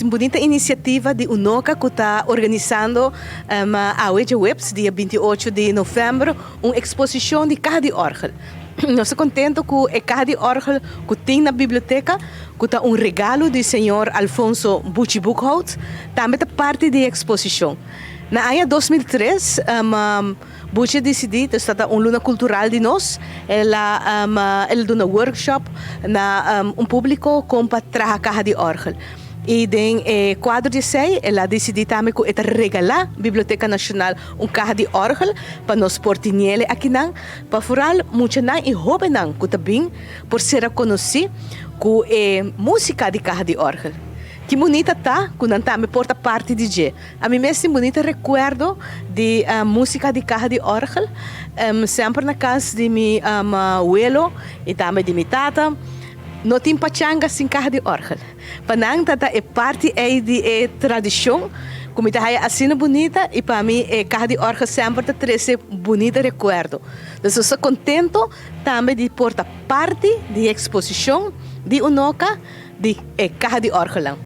Un bunita inisiativa di UNOCA ku ta organisando awe djaweps, dia 28 di novèmber, un eksposishon di kaha di òrgel. Nos ta kontentu ku e kaha di òrgel ku tin na biblioteka, ku ta un regalo di señor Alfonso Buchi Boekhout, tambe ta parti di e eksposishon. Na aña 2003 Buchi a disidí, ta ta un luna kultural di nos, el a el a duna workshop na un públiko kon pa traha kaha di òrgel. I den e kuadro di esei el a disidí tambe ku e ta regalá Biblioteka Nashonal un kaha di òrgel pa nos por tiniele akinan, pa foral muchanan i hóbennan ku ta bin por sera konosí ku e músika di kaha di òrgel. Ki bunita ta ku nan tambe por ta parti di dje. Ami mes tin bunita rekuerdo di músika di kaha di òrgel, semper na kas di mi welo i tambe di mi tata. No tin pachanga sin kaha di òrgel. Pa nan ta ta e parti ei di e tradishon ku mi ta haya asina bunita i pa mi e kaha di òrgel semper ta trese bunita rekuerdo. Dus nos ta kontento tambe di por ta parti di e eksposishon di UNOCA di e kaha di òrgelnan.